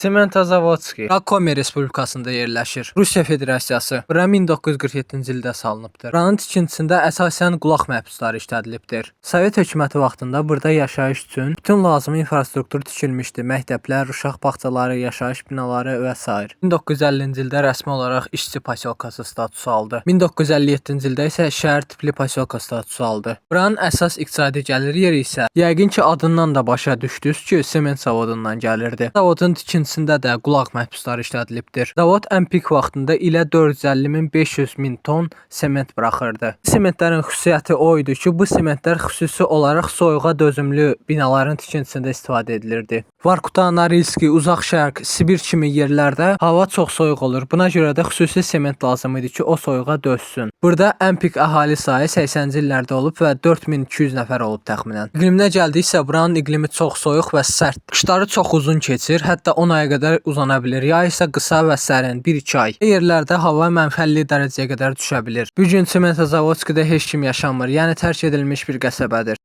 Sementozavodski Komi Respublikasında yerləşir. Rusiya Federasiyası. Bura 1947-ci ildə salınıbdır. Buranın tikintisində əsasən qulaq məhbusları işlədilibdir. Sovet hökuməti vaxtında burada yaşayış üçün bütün lazımi infrastruktur tikilmişdi. Məktəblər, uşaq bağçaları, yaşayış binaları və sair. 1950-ci ildə rəsmi olaraq işçi posyolkası statusu aldı. 1957-ci ildə isə şəhər tipli posyolka statusu aldı. Buranın əsas iqtisadi gəlir yeri isə yəqin ki adından da başa düşdünüz ki, sement zavodundan gəlirdi. Zavodun tikintisində də qulaq məhbusları işlədilibdir. Zavod ən pik vaxtında ilə 450 min 500 min ton sement buraxırdı. Sementlərin xüsusiyyəti o idi ki, bu sementlər xüsusi olaraq soyuğa dözümlü binaların tikintisində istifadə edilirdi. Vorkuta, Norilski, Uzaq Şərq, Sibir kimi yerlərdə hava çox soyuq olur. Buna görə də xüsusi sement lazım idi ki, o soyuğa dözsün. Burada ən pik əhali sayı 80-ci illərdə olub və 4200 nəfər olub təxminən. İqliminə gəldiksə, buranın iqlimi çox soyuq və sərt. Qışları çox uzun keçir, hətta 10 aya qədər uzana bilir. Yay isə qısa və sərin, 1-2 ay. Yerlərdə hava -50 dərəcəyə qədər düşə bilir. Bu gün Sementozavodskidə heç kim yaşamır, yəni tərk edilmiş bir qəsəbədir.